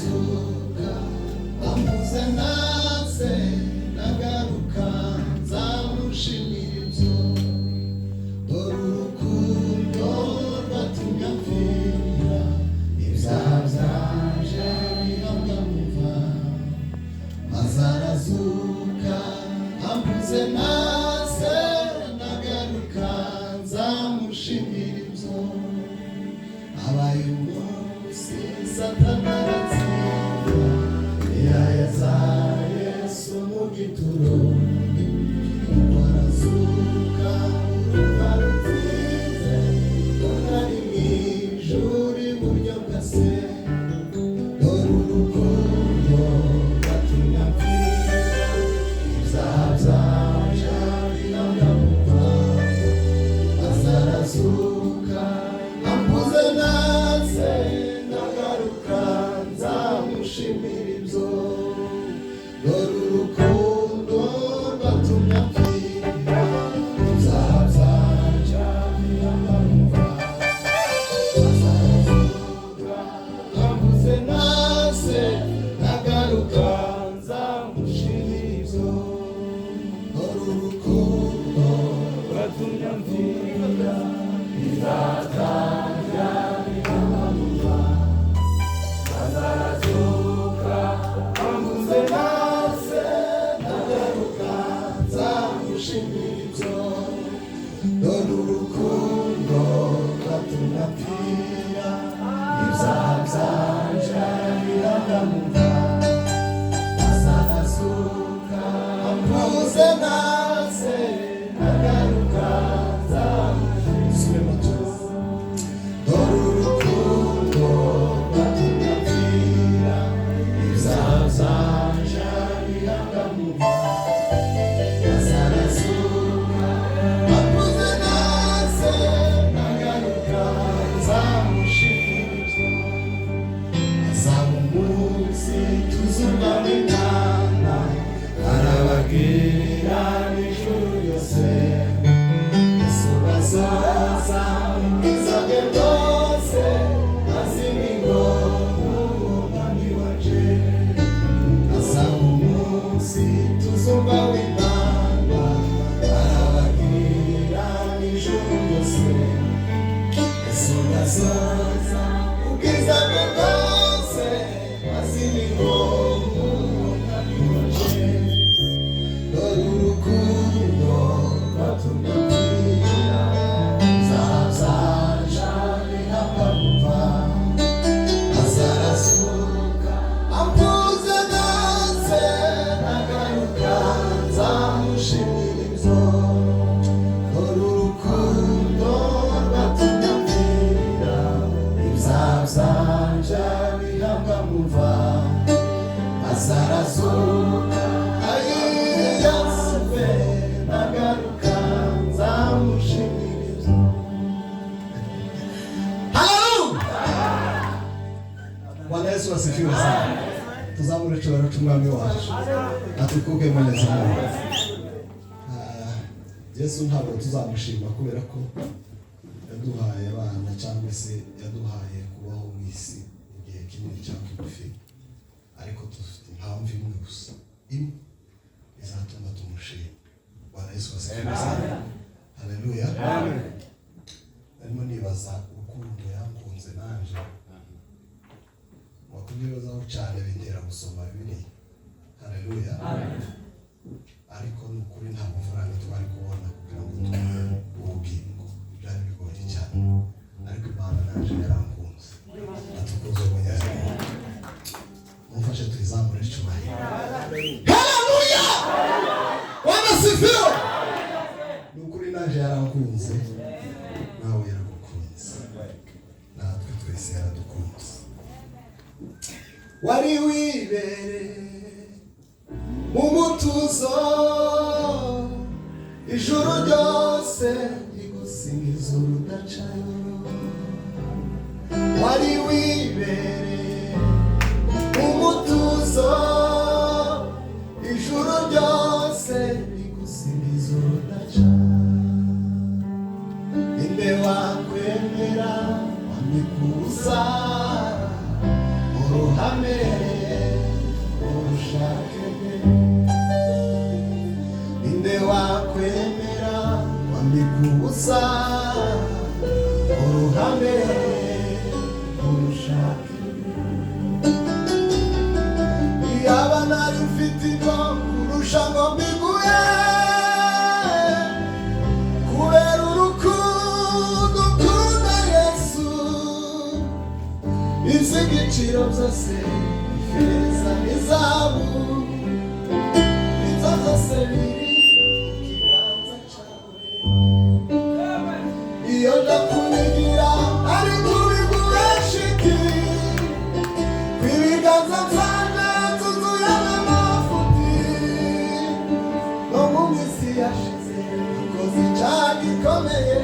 Arazuka ampuze nase, nagaruka nzamushimira ibyo. Dore urukundo rwatumye apfira, ibyaha byanje bihabwa mumva. Maze arazuka ampuze nase, nagaruka nzamushimira ibyo. Abaye umunsi Satani aratsinda, yaheza Yesu mu gituro. Nuko arazuka, urupfu rutsinze, none ari mu ijuru iburyo bwa Se. Dore urukundo rwatumye apfira, ibyaha byanje biramwumva. Maze arazuka ampuze nase, nagaruka nzamushimira ibyo. Dore urukundo rwatumye apfira, ibyaha byanje biramwumva. Maze arazuka ampuze nase, nagaruka nzamushimira ibyo. Dore urukundo rwatumye apfira, ibyaha byanje biramwumva. Maze arazuka ampuze nase, nagaruka nzamushimira ibyo. Dore urukundo rwatumye apfira, ibyaha byanje biramwumva. Maze arazuka ampuze nase, nagaruka nzamushimira ibyo. Dore urukundo rwatumye apfira, ibyaha byanje biramwumva. Maze arazuka ampuze nase, nagaruka nzamushimira ibyo. Azaba umunsi tuzumva Imana arababwira n'ijuru ryose. Yesu bazaza ubwiza bwe bwose, azima ingoma umwami waje. Azaba umunsi tuzumva w'Imana arababwira n'ijuru ryose. Yesu bazaza ubwiza bwe bwose, azima ingoma umwami waje. Dore urukundo rwatumye apfira, ibyaha byanje biramwumva. Maze arazuka ampuze nase, nagaruka nzamushimira ibyo. Dore urukundo rwatumye apfira, ibyaha byanje biramwumva. Maze arazuka ayiyasuwe, nagaruka nzamushimira ibyo. Haleluya! Bwana Yesu asifiwe sana. Tuzamure icyubahiro cy'umwami wacu, atukuke Mwenyezi Mungu. Ah, Yesu ntabwo tuzamushima kubera ko yaduhaye abana cyangwa se yaduhaye kubaho mu isi igihe kinini cyangwa kigufi, ariko dufite impamvu imwe gusa, imwe izatuma tumushima. Bwana Yesu asifiwe sana. Haleluya! Arimo nibaza urukundo yankunze, nanje wakubyibazaho cyane bintera gusoma Bibiliya. Haleluya! Ariko ni ukuri nta mafaranga twari kubona kugira ngo tubone ubugingo, byari bigoye cyane, ariko Imana naje yarankunze. Atukuze Mwenyezi Mungu. Mumfashe tuyizamure icyubahiro. Haleluya! Bwana sifiwe. Ni ukuri naje yarankunze, nawe yaragukunze, natwe twese yaradukunze. Wari wibereye mu mutuzo, ijuru ryose rigusingiza urudacayo. Wari wibereye mu mutuzo, ijuru ryose rigusingiza urudaca. Inde wakwemera wambika ubusa mu ruhame? Ngushake nde? Ninde wakwemera kwambika ubusa uruhame? Ngushake. Iyaba nari mfite ibyo kurusha ngo mbiguhe, kubera urukundo ukunda Yesu, iby'igiciro byose, ifeza n'izahabu, ibyo byose biri mu kiganza cyawe. Iyo ndakunigira ari kubiguhesha iki, ibiganza byanjye byuzuye n'amafuti? No mu minsi yashize nakoze icyaha gikomeye,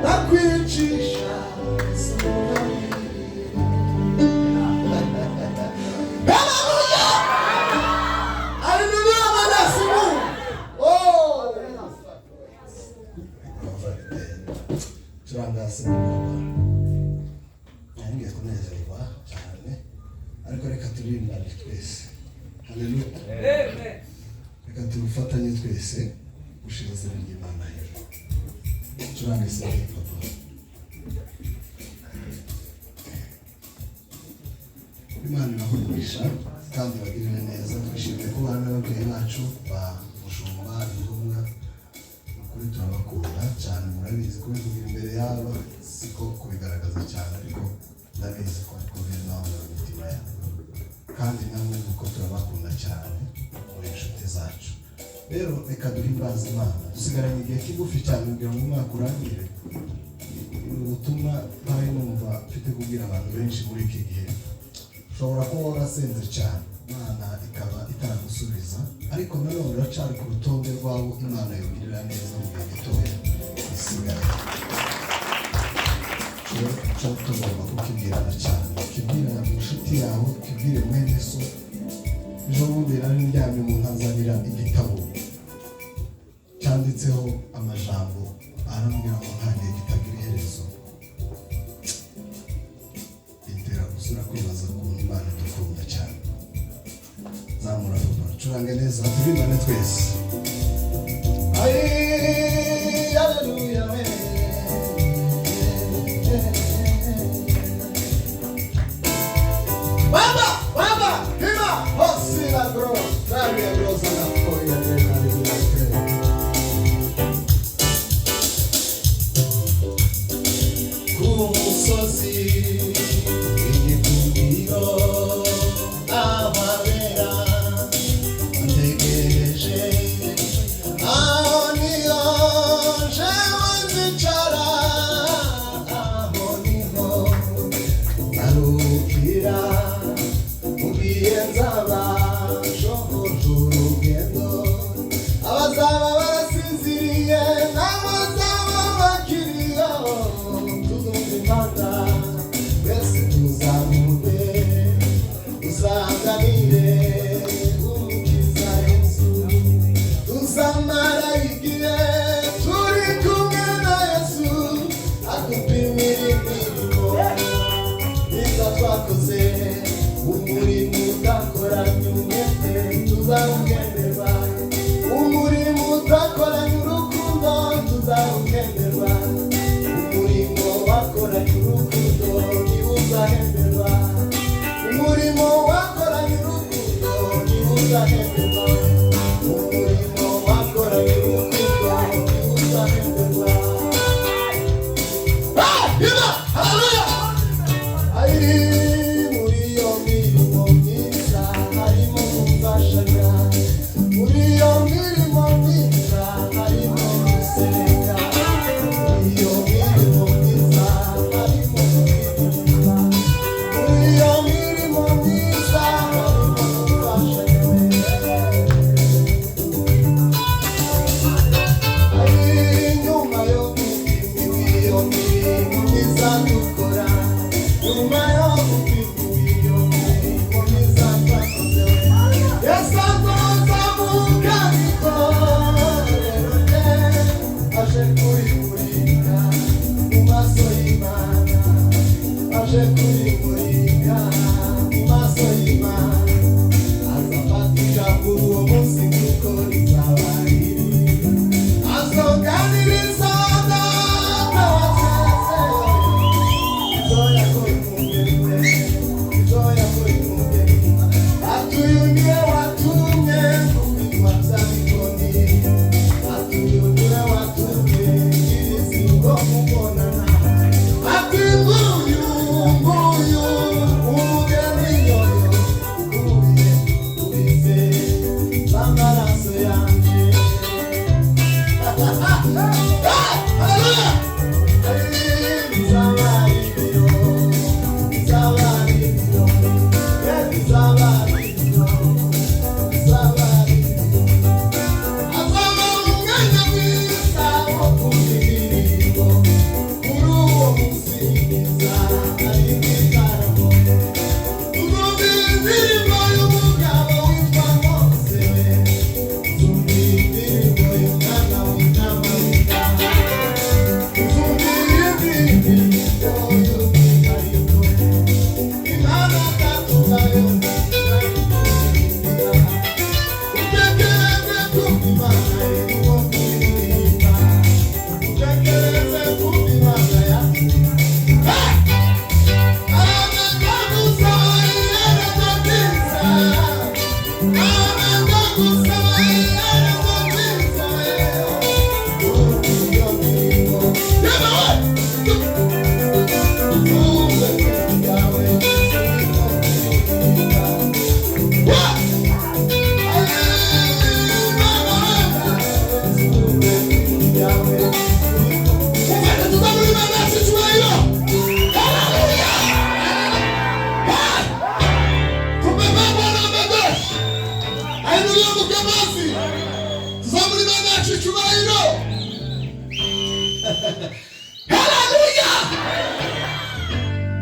ndakwicisha isura. Haleluya! Haleluya, manasimu. Oh! Curanga hasi papa. Ngiye kunezerwa cyane, ariko reka turirimbane twese. Haleluya! Reka turufatanye twese gushira izina ry'Imana hejuru. Curanga isi papa. Imana ibahe kandi bagirire neza. Twishimiye kubana n'ababyeyi bacu ba Mushumba Intumwa. Ni ukuri turabakunda cyane, murabizi. Kubivugira imbere yabo siko kubigaragaza cyane, ariko ndabizi ko ariko biri nawe mu mitima yabo, kandi namwe nuko turabakunda cyane, muri inshuti zacu. Rero reka duhimbaze Imana. Dusigaranye igihe kigufi cyane kugira ngo umwaka urangire. Ubutumwa ntari numva mfite kubwira abantu benshi muri iki gihe: ushobora kuba warasenze cyane, Imana ikaba itaragusubiza, ariko nanone uracari ku rutonde rw'abo Imana yugirira neza mu gihe gitoya gisigaye. Cyo tugomba kukibwirana cyane. Ukibwira inshuti yawe, ukibwire mwene so. Ejo bundi nari ndyamye, umuntu anzanira igitabo cyanditseho amajambo, arambwira ngo nta gihe kitagira iherezo. Bintera gusura kwibaza ukuntu Imana idukunda cyane. Zamura papa, curange neza, turimbane twese. Ay, haleluya we. Baba, baba, hima, hosila bro, Daria groza na poia della liberazione. Ku musozi igikundiro ahabera ntegereje, aho niho jewe nzicara, aho niho ntarukira mu gihe nzaba nshohoje urugendo. Abazaba barasinziriye n'abazaba bakiriyo, tuzumva impanda, twese tuzamurwe, tusanganire Umukiza Yesu. Tuzamara igihe turi kumwe na Yesu, adupimira imirimo myiza twakoze. Umurimo udakoranye umwete tuzawugenderwa, umurimo udakoranye urukundo tuzawugenderwa, umurimo wakoranye urukundo niwo uzahemberwa, umurimo wakoranye urukundo niwo uzahemberwa, umurimo wakoranye urukundo. Haleluya!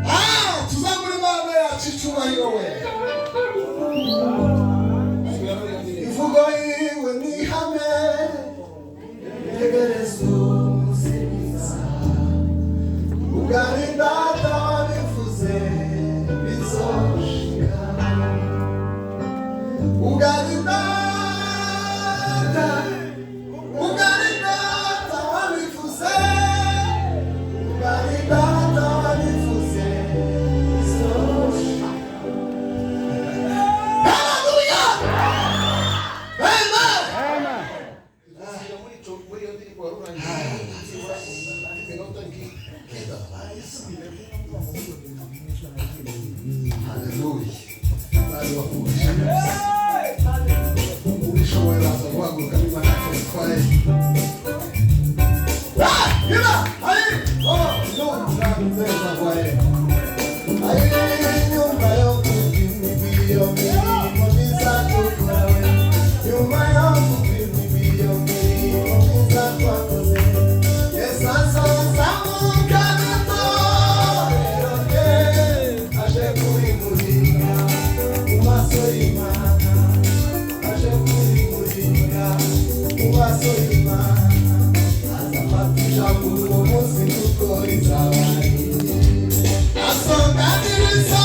Ah, tuzamure Imana yacu icyubahiro we. Imvugo yiwe ni ihame, tegereza umusubiza. Ugari data wabivuze bizoshika. Ugari data, ugari data wabivuze, ugari data wabivuze bizoshika. Haleluya! Amen! Muri iyo ndirimbo wari urangije byibura iminota nk'itatu. Haleluya. Bari bahuje. Ubishoboye baza guhaguruka niba ntacyo bitwaye. Ah! Iba! Ayi! Oh, no, neza kwaye. Ayi, nyuma yo kupima ibiyo mirimo myiza dukora we. Nyuma yo kupima ibiyo mirimo myiza twakoze. Yesu azazamuka n'itorero rye, aje kurimurika mu maso y'Imana, aje kurimurika mu maso y'Imana. Azafata ijambo uwo munsi kuko rizaba ari. Asonganiriza